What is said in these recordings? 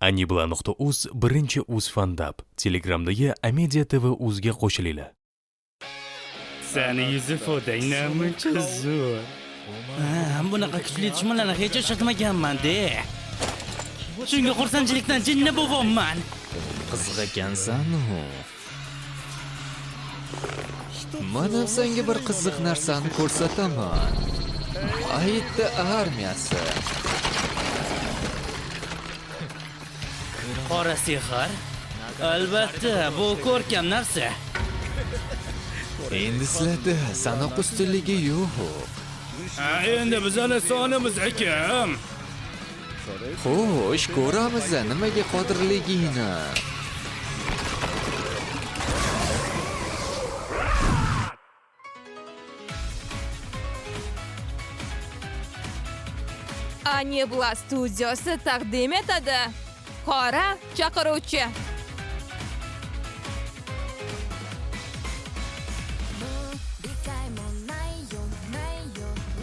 Anibla.uz birinchi uz fandap. Telegramdagi Amedia TV uzga qo'shilinglar. Sani yuzi fodang namuncha zo'r. Ha, bunaqa kuchli dushmanlarni hech uchratmaganman de. Shunga xursandchilikdan jinni bo'vonman. Qiziq ekansan-u. Mana senga bir qiziq narsani ko'rsataman. Aitda armiyasi. Qora sehr? Albatta, bu ko'rkam narsa. Endi sizlarda sanoq ustunligi yo'q. Ha, endi bizani sonimiz akam. Xo'sh, ko'ramiz nimaga qodirligingni. Anibla studiyasi taqdim etadi. Qora chaqiruvchi. 理解もないよないよ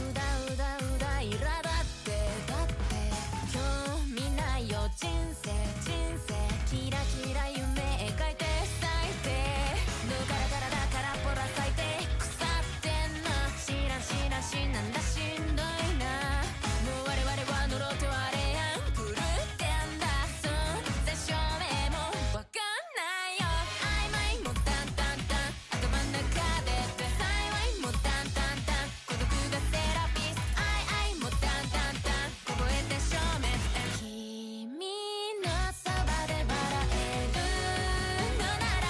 うだうだうだいらだってだって興味ないよ人生人生キラキラ夢描いて最低ぬからからだからぽら最低腐ってんな知らん知らんしなんだしんどいなもう我々は呪ってはあれやん狂ってんだ存在証明もわかんないよ曖昧もタンタンタン頭ん中でって幸いもタンタンタン孤独がセラピス愛愛もタンタンタン凍えて消滅君のそばで笑えるのなら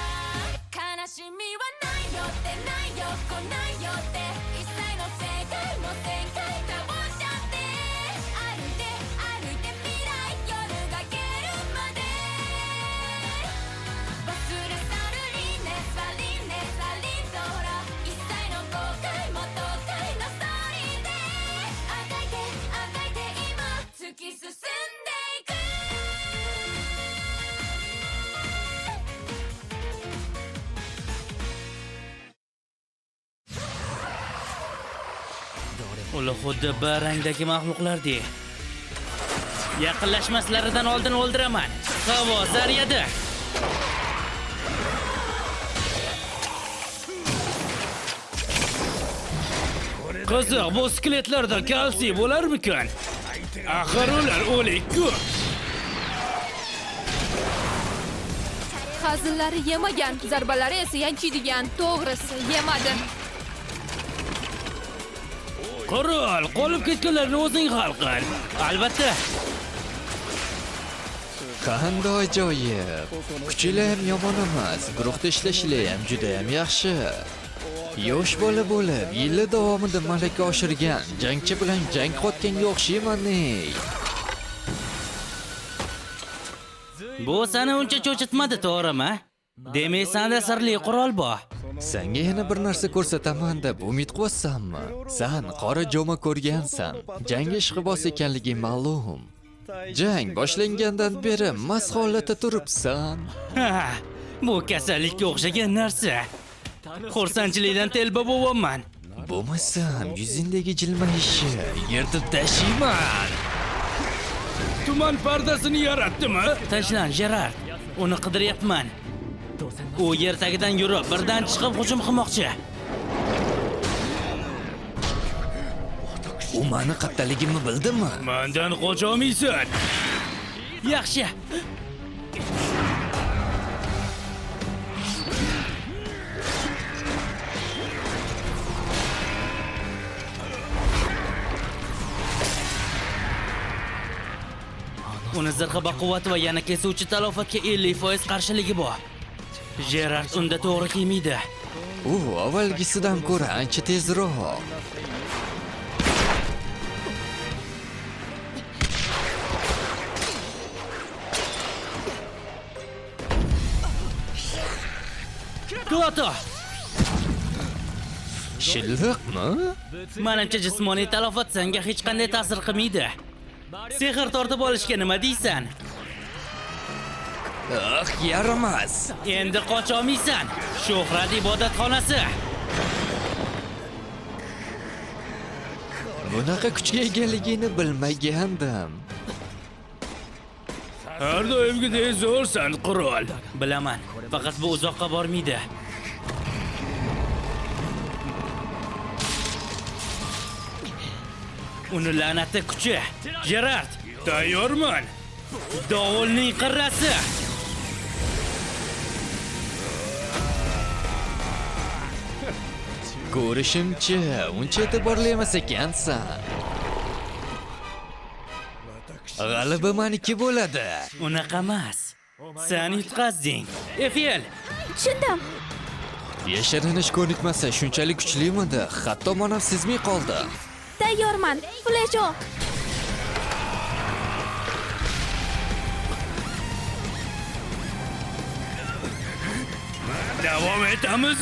悲しみはないよってないよ来ないよって一切の正解も旋回倒しちゃって歩いて歩いて未来夜が明けるまで忘れ去るリネスはリネスはリンとほら一切の後悔も都会のストーリーであがいてあがいて今突き進んでいく Ular xuddi bir rangdagi maxluqlardek. Yaqinlashmaslaridan oldin o'ldiraman. Havo zaryadi. Qiziq, bu skeletlarda kalsiy bo'larmikan? Axir ular o'lik-ku. Hazillari yemagan, zarbalari esa yanchiydigan. To'g'risi, yemadi. Qirol, qolib ketganlarni o'zing hal qil. Albatta, Qanday ajoyib. Kuchinglar ham yomon emas, guruhda ishlashlar ham juda ham yaxshi. Yosh bola bo'lib, yillar davomida malaka oshirgan jangchi bilan jang qotganga o'xshayman. Ey. bu seni uncha cho'chitmadi, to'g'rimi? Demak, senda sirli qurol bor. Senga yana bir narsa ko'rsataman deb umid qilyapsanmi? San qora joma ko'rgansan. Jang ishqiboz ekanliging ma'lum. Jang boshlangandan beri mast holatda turibsan. Ha, bu kasallikka o'xshagan narsa. Xursandchilikdan telba bo'lyapman. Bo'lmasam yuzingdagi jilmayishi yirtib tashiyman. Tuman pardasini yaratdimi? Tashlan, Gerard. Uni qidiryapman. U yer tagidan yurib, birdan chiqib hujum qilmoqchi. U mani qattaligimni bildimi? Mendan qocha olmaysan. Yaxshi. Uni zirhi baquvvat va yana kesuvchi talofatga 50% qarshiligi bor. Gerard unda to'g'ri kelmaydi. U avvalgisidan ko'ra ancha tezroq. Kloto, Shilliqmi? manimcha jismoniy talofat senga hech qanday ta'sir qilmaydi. Sehr tortib olishga nima deysan? Ah, yaramas. Endi qocha olmaysan. Shuhrat ibodatxonasi. Bunaqa kuchga egaligini bilmagandim. Har doimgidek zo'rsan, qirol. Bilaman, faqat bu uzoqqa bormaydi. Uni la'nati kuchi. Gerard, Tayyorman. dovulning qirrasi. Ko'rishimcha, uncha e'tiborli emas ekansan. G'alaba meniki bo'ladi. Unaqa emas. Sen yutqazding. Efil, Tushundim. Yashirinish ko'nikmasi shunchalik kuchlimidi, hatto men ham sezmay qoldim. Tayyorman. Flash o'q. Davom etamiz.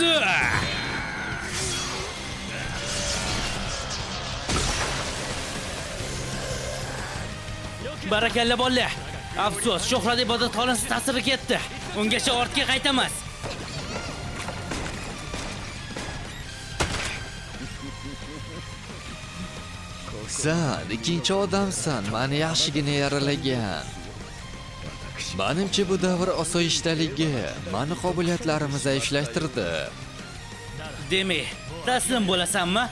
Barakalla bolla. Afsus, shuhrat ibodatxonasi ta'siri ketdi. Ungacha ortga qaytamiz. San ikkinchi odamsan, meni yaxshigina yaralagan. Menimcha bu davr osoyishtaligi meni qobiliyatlarimni zaiflashtirdi. Demak, taslim bo'lasanmi?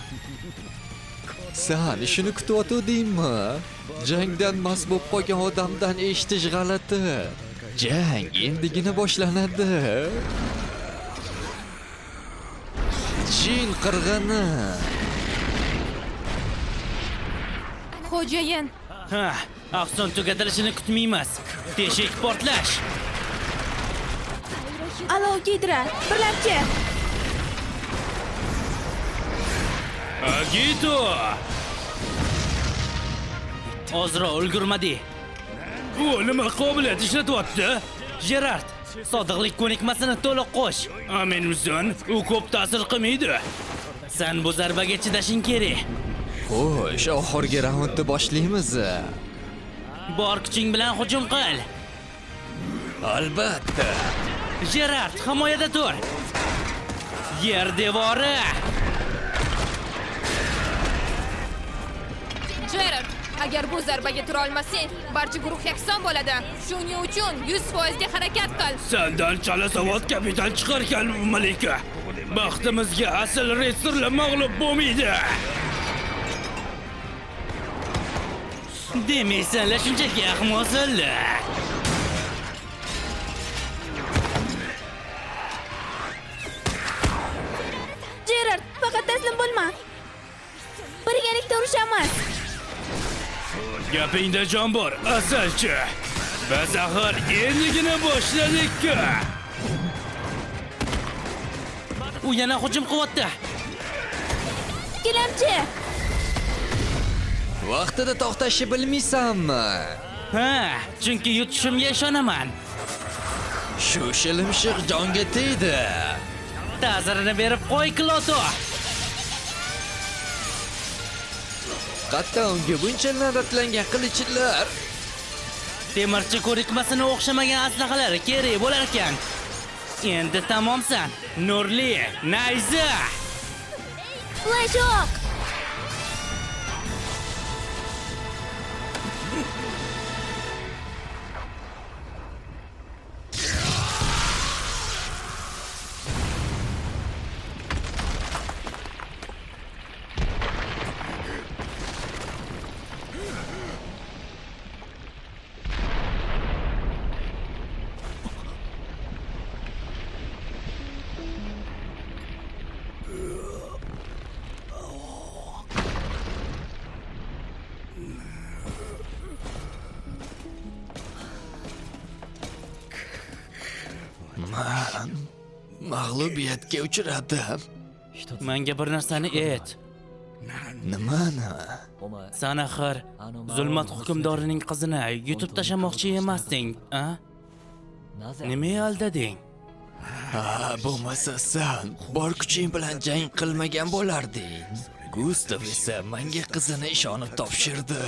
San shuni kutayotgandingmi? Jangdan mast bo'lib qolgan odamdan eshitish g'alati. Jang endigina boshlanadi. Jin qirg'ini. Xo'jayin. Ha, afsun tugatilishini kutmaymiz. Teshik portlash. Alov gidra. Birlamchi. Agito! Ozroq ulgurmadik. U nima qobiliyat ishlatyapti? Gerard, sodiqlik ko'nikmasini to'liq qo'sh. Aminmisan, u ko'p ta'sir qilmaydi. Sen bu zarbaga chidashing kerak. Xo'sh, oxirgi raundni boshlaymiz. Bor kuching bilan hujum qil. Albatta. Gerard, himoyada tur. Yer devori. Gerard, agar bu zarbaga tura olmasang, barcha guruh yakson bo'ladi. Shuning uchun 100% ga harakat qil. Sandan chala savod kapitan chiqarkan, Malika. Baxtimizga asl ritsarlar mag'lub bo'lmaydi. Demak, senlar shunchaki ahmoqsanlar. Gerard, faqat taslim bo'lma. Birgalikda urushamiz. Gapingda jon bor, asalchi. Biz axir endigina boshladik-ku. U yana hujum qilyapti. Gilamchi. Vaqtida to'xtashni bilmaysanmi? Ha, chunki yutishimga ishonaman. Shu shilimshiq jonga tegdi. Ta'zirini berib qo'y, Kloto. Qatta unga buncha nafratlangan qilichlar. Temirchi ko'rikmasini o'xshamagan aslahalari kerak bo'lar ekan. Endi tamomsan. Nurli nayza. Flash o'q. Man mag'lubiyatga uchradim. Menga bir narsani ayt. Nimani? San axir zulmat hukmdorining qizini yutib tashlamoqchi emasding, a? Nimaga aldading? Ha, bo'lmasa sen bor kuching bilan jang qilmagan bo'larding. Gustav esa menga qizini ishonib topshirdi.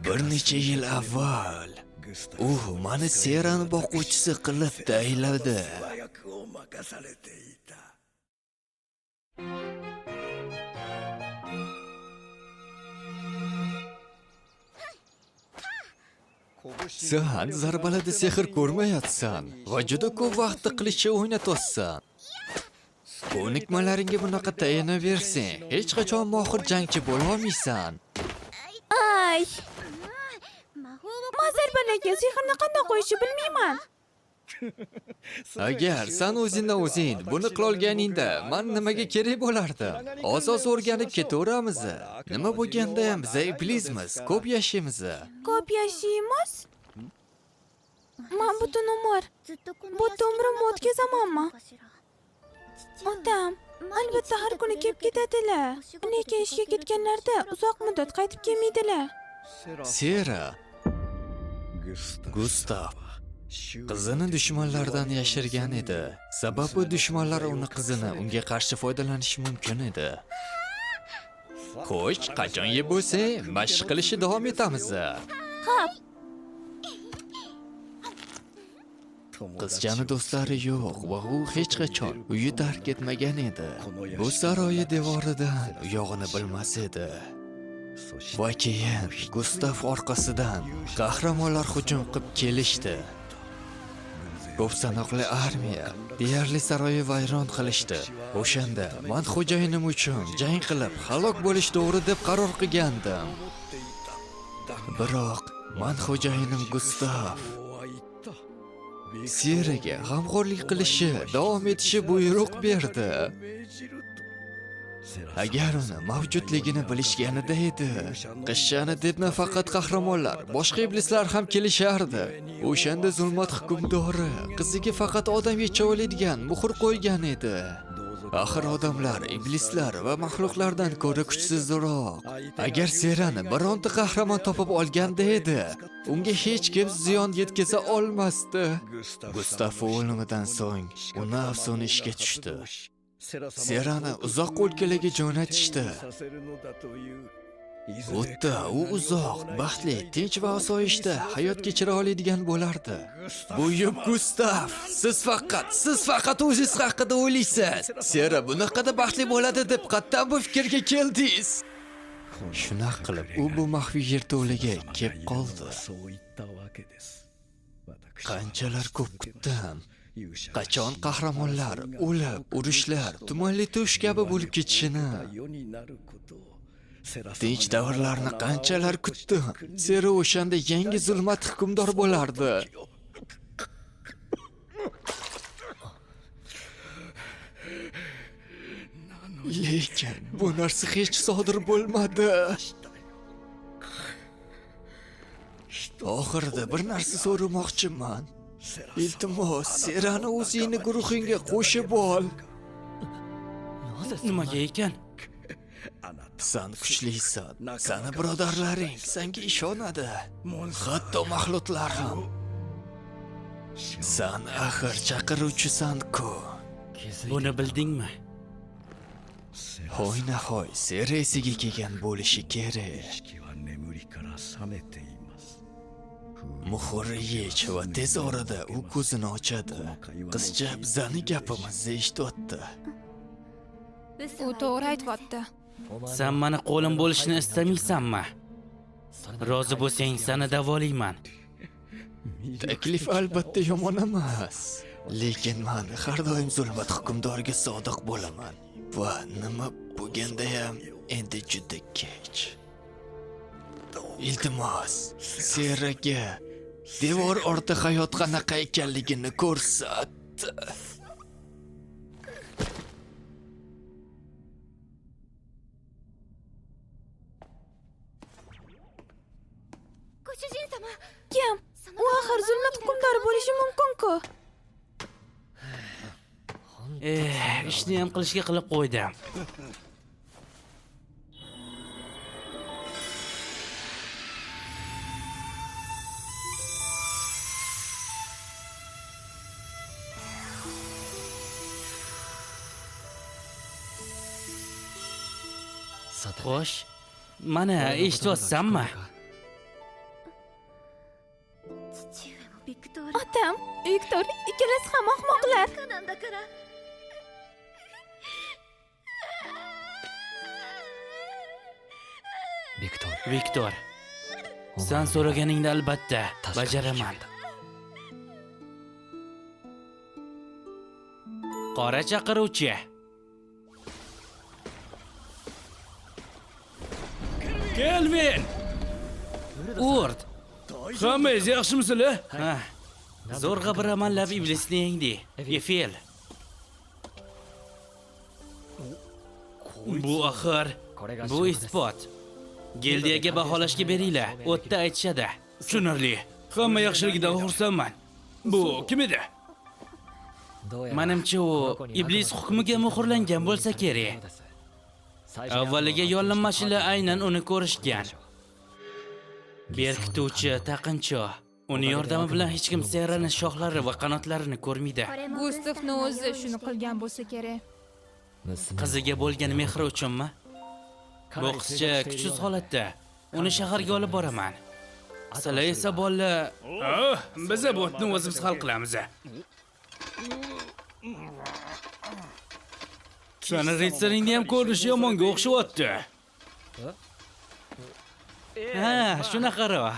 Bir necha yil avval u meni Serani boquvchisi qilib tayinladi. Sen zarbalarda sehr ko'rmayapsan va juda ko'p vaqtni qilichcha o'ynatyapsan. Ko'nikmalaringga bunaqa tayanaversang, hech qachon mohir jangchi bo'la olmaysan. Ay! Men zarbalarga sehrni qanday qo'yishni bilmayman. Agar sen o'zingdan o'zing buni qilolganingda, men nimaga kerak bo'lardim? Oz-oz o'rganib ketaveramiz. Nima bo'lganda ham biz iblismiz, ko'p yashaymiz. Ko'p yashaymiz? Men butun umr, bu umrimni o'tkazamanmi? Otam, albatta har kuni kelib ketadilar. Lekin ishga ketganlarida uzoq muddat qaytib kelmaydilar. Sera, Gustav qizini dushmanlardan yashirgan edi. Sababi dushmanlar uni qizini unga qarshi foydalanishi mumkin edi. Xo'sh, qachon yeb bo'lsang, mashq qilishni davom etamiz. Xo'p. Qizchani do'stlari yo'q va u hech qachon uyi tark etmagan edi. Bu saroyi devoridan uyog'ini bilmas edi. Va keyin Gustav orqasidan qahramonlar hujum qilib kelishdi. Ko'p sanoqli armiya deyarli saroyi vayron qilishdi. O'shanda men xo'jayinim uchun jang qilib halok bo'lish to'g'ri deb qaror qilgandim. Biroq men xo'jayinim Gustav Seraga g'amxo'rlik qilishi davom etishi buyruq berdi. Agar uni mavjudligini bilishganida edi, qizchani deb nafaqat qahramonlar, boshqa iblislar ham kelishardi. O'shanda zulmat hukmdori qiziga faqat odam yecha oladigan muhr qo'ygan edi. Axir odamlar iblislar va maxluqlardan ko'ra kuchsizroq. Agar Serani bironta qahramon topib olganda edi, unga hech kim ziyon yetkaza olmasdi. Gustav o'limidan so'ng uni afsona ishga tushdi. Serani uzoq o'lkalarga jo'natishdi. U yerda u uzoq, baxtli, tinch va osoyishta hayot kechira oladigan bo'lardi. Buyuk Gustav, siz faqat o'zingiz haqida o'ylaysiz. Sera bunaqada baxtli bo'ladi deb qattan bu fikrga keldingiz? Shunaqa qilib u bu maxfiy yerto'laga kelib qoldi. Qanchalar ko'p kutdim. Qachon qahramonlar o'lib, urushlar tumanli tush kabi bo'lib ketishini. Tinch davrlarni qanchalar kutdim. Sera o'shanda yangi zulmat hukmdor bo'lardi. Lekin bu narsa hech sodir bo'lmadi. Oxirida bir narsa so'ramoqchiman. Iltimos, Serani o'zingni guruhingga qo'shib ol. Nimaga ekan? Sen kuchlisan. Sani birodarlaring senga ishonadi. Hatto maxluqlar ham. Sen axir chaqiruvchisan-ku. Buni bildingmi? Hoynahoy Sera esiga kelgan bo'lishi kerak. Muhrni yech va tez orada u ko'zini ochadi. Qizcha bizani gapimizni eshityapti. U to'g'ri aytyapti. Sen meni qo'lim bo'lishini istamaysanmi? Rozi bo'lsang, seni davolayman. Taklif albatta yomon emas. Lekin men har doim zulmat hukmdoriga sodiq bo'laman. Va nima bo'lganda ham endi juda kech. Iltimos, Seraga devor orti hayot qanaqa ekanligini ko'rsat. Kim? U axir zulmat hukmdori bo'lishi mumkin-ku. Ishni ham qilishga qilib qo'ydim. Xo'sh, mana eshityapsanmi? Otam, Viktor, ikkalasi ham ahmoqlar. Viktor. Sen so'raganingni albatta bajaraman. Qora chaqiruvchi. Kelvin! Urt. Hammangiz yaxshimisizlar? Ha. Zo'rg'a bir amallab iblisni yengdi. Efil. Bu axir, bu isbot. Gildiyaga baholashga beringlar. O'tda aytishadi. Tushunarli. Hamma yaxshiligidan xursandman. Bu kim edi? Menimcha u iblis hukmiga muhrlangan bo'lsa kerak. Avvaliga yollanmachilar aynan uni ko'rishgan. Berkituvchi taqinchoq. Uni yordami bilan hech kim Serani shoxlari va qanotlarini ko'rmaydi. Gustavni o'zi shuni qilgan bo'lsa kerak. Qiziga bo'lgan mehri uchunmi? Bu qizcha kuchsiz holatda. Uni shaharga olib boraman. Sizlar esa bola, biz botni o'zimiz hal qilamiz. Sani ritsaringni ham ko'rinishi yomonga o'xshyapti. Ha, shunaqaroq.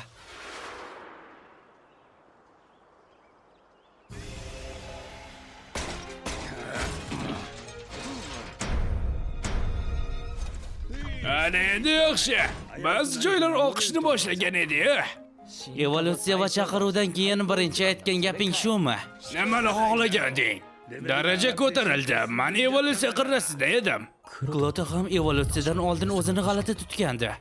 Ana endi yaxshi. Ba'zi joylar oqishni boshlagan edi. Evolyutsiya va chaqiruvdan keyin birinchi aytgan gaping shumi? Nimani xohlaganding? Daraja ko'tarildi. Men evolyutsiya qirrasida edim. Kloto ham evolyutsiyadan oldin o'zini g'alati tutgandi.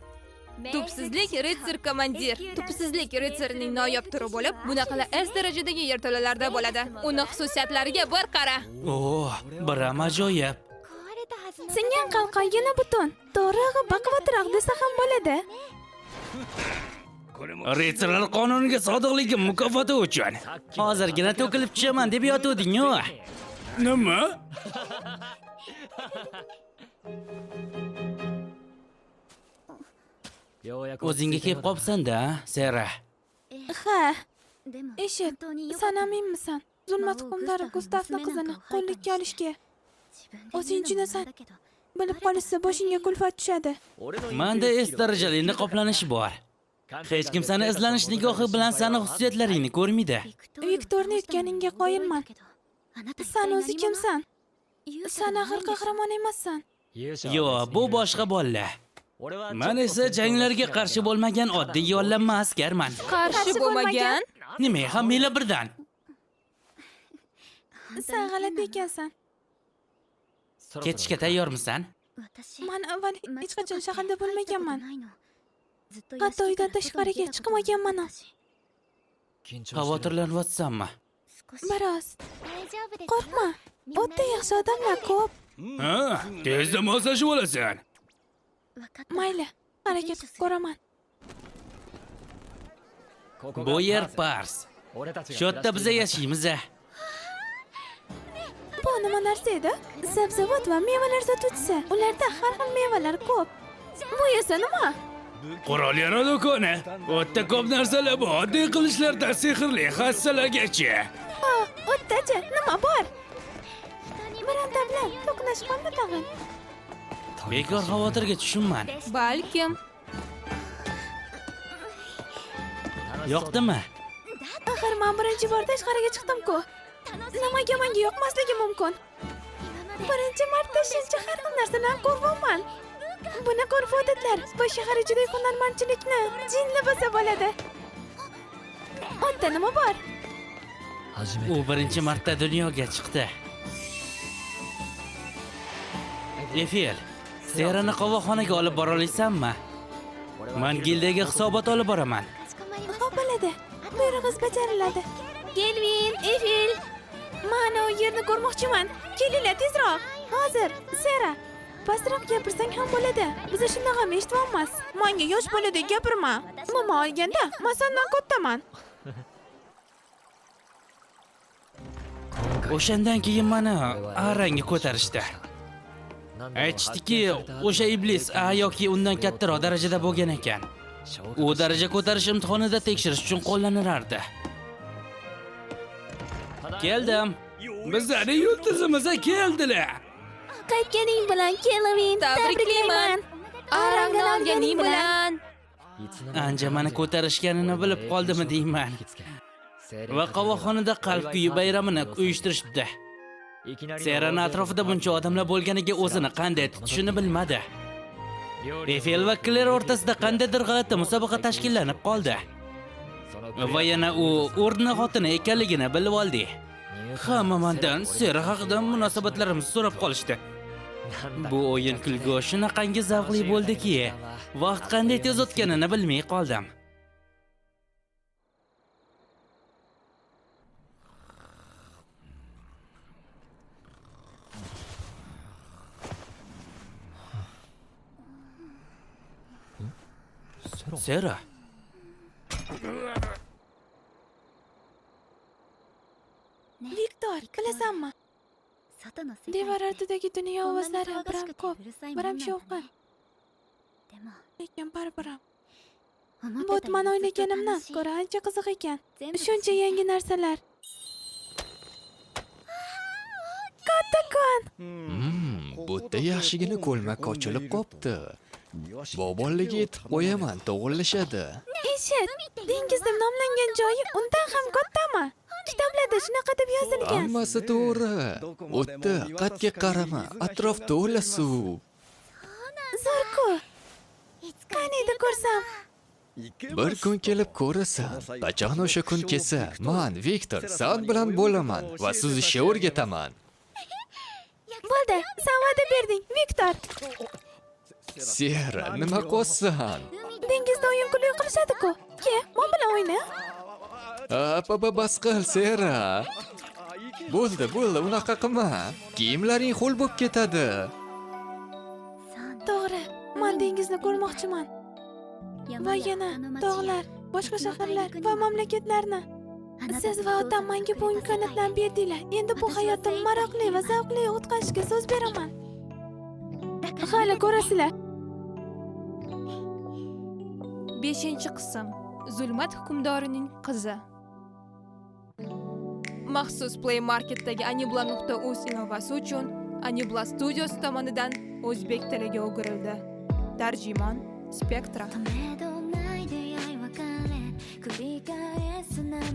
Tubsizlik ritsar komandir. Tubsizlik ritsarining noyob turi bo'lib, bunaqalar S darajadagi yerto'lalarda bo'ladi. Uni xususiyatlariga bir qara. Oh, bir ajoyib. Singan qalqon yana butun. To'g'rig'i baquvvatroq desa ham bo'ladi. Ritsarlar qonuniga sodiqligim mukofoti uchun. Hozirgina to'kilib tushaman deb yotuvding-ku. Nima? O'zingga kelib qopsan-da, Sera. Ha. Eshit, san aminmisan? Zulmat hukmdori Gustavni qizini qo'llikka olishga. O'zing tushunasan. Bilib qolishsa boshingga kulfat tushadi. Menda S darajali niqoblanish bor. Hech kim seni izlanish nigohi bilan seni xususiyatlaringni ko'rmaydi. Viktorni yutganingga qoyilman. San o'zi kimsan? San axir qahramon emassan. Yo'q, bu boshqa bola. Men esa janglarga qarshi bo'lmagan oddiy yollanma askarman. Qarshi bo'lmagan? Nima, hammanglar birdan? Sen g'alati ekansan. Ketishga tayyormisan? Men avval hech qachon shaharda bo'lmaganman. Hatto uydan tashqariga chiqmaganman. Xavotirlanyapsanmi? Biroz. Qo'rqma. O'tda yaxshi odamlar ko'p. Ha, tezda moslashib olasan. Mayli, harakat qilib ko'raman. Bu yer Pars. Shu yerda biz yashaymiz. Bu nima narsa edi? Sabzavot va mevalar sotuvchisi. Ularda har xil mevalar ko'p. Bu esa nima? Qurol-yarog' do'koni. O'tda ko'p narsalar bor. Oddiy qilichlardan sehrli hassalargacha. Ha, o'tdachi nima bor? Bironta bilan to'qnashib qolma tag'in. Bekor xavotirga tushunman. Balkim. Yoqdimi? Axir men birinchi bor tashqariga chiqdim-ku. Nimaga menga yoqmasligi mumkin? Birinchi marta shuncha har xil narsalarni ko'ryapman. Bunaqa urf-odatlar va shahar ichidagi hunarmandchilikni jinni bo'lsa bo'ladi. O'tda nima bor? U birinchi marta dunyoga chiqdi. Efil, Serani qovoqxonaga olib bora olasanmi? Men gildiyaga hisobot olib boraman. Xo'p bo'ladi. Buyrug'ingiz bajariladi. Kelvin, Efil. Mana u yerni ko'rmoqchiman. Kelinglar tezroq. Hozir, Sera. Pastroq gapirsang ham bo'ladi. Biz shundoq ham eshityapmiz. Menga yosh boladek gapirma. Umuman olganda, men sendan kattaman. O'shandan keyin meni arangga ko'tarishdi. Aytishdiki, o'sha iblis A yoki undan kattaroq darajada bo'lgan ekan. U daraja ko'tarish imtihonida tekshirish uchun qo'llanilardi. Keldim. Bizlarning yulduzimiz keldilar. Qaytganing bilan Kelvin, Tabriklayman. tabriklayman. Arangdan olganing bilan. Ancha meni ko'tarishganini bilib qoldimi deyman. Va qovoqxonada qalb kuyi bayramini uyushtirishibdi. Serani atrofida buncha odamlar bo'lganiga o'zini qanday tutishini bilmadi. Efil va Kler o'rtasida qandaydir g'alati musobaqa tashkillanib qoldi. Va yana u o'rni xotini ekanligini bilib oldi. Hamma mendan Sera haqida munosabatlarimizni so'rab qolishdi. Bu o'yin kulgu shunaqangi zavqli bo'ldiki, vaqt qanday tez o'tganini bilmay qoldim. Sera. Viktor, bilasanmi? Devor ortidagi dunyo ovozlari biram ko'p, biram shovqin. Lekin baribir ham. Bu man o'ylaganimdan ko'ra ancha qiziq ekan. Shuncha yangi narsalar. Kattakon. Bu yerda yaxshigina ko'lmak ochilib qopti. Bobonligi etib qo'yaman, to'g'rilashadi. Eshit, dengiz deb nomlangan joyi undan ham kattami? Kitoblarda shunaqa deb yozilgan. Hammasi to'g'ri. O'tda qatga qarama, atrof to'la suv. Zo'r-ku. Qaniydi ko'rsam. Bir kun kelib ko'rasan. Qachon o'sha kun kelsa, man Viktor san bilan bo'laman va suzishga o'rgataman. Bo'ldi, sen va'da berding, Viktor. Sera, nima qilyapsan? Dengizda o'yin kulgi qilishadi-ku. Ke, men bilan o'yna. Apa, bas qil, Sera. Bo'ldi, bo'ldi, unaqa qilma. Kiyimlaring ho'l bo'lib ketadi. To'g'ri, men dengizni ko'rmoqchiman. Va yana tog'lar, boshqa shaharlar va mamlakatlarni. Siz va otam menga bu imkoniyatlarni berdinglar. Endi bu hayotim maroqli va zavqli o'tkazishga so'z beraman. Hali ko'rasizlar. 5-qism. Zulmat hukmdorining qizi. Maxsus Play Marketdagi anibla.uz ilovasi uchun Anibla Studios tomonidan o'zbek tiliga o'girildi. Tarjimon Spektra. 止めどない出会い別れ繰り返す涙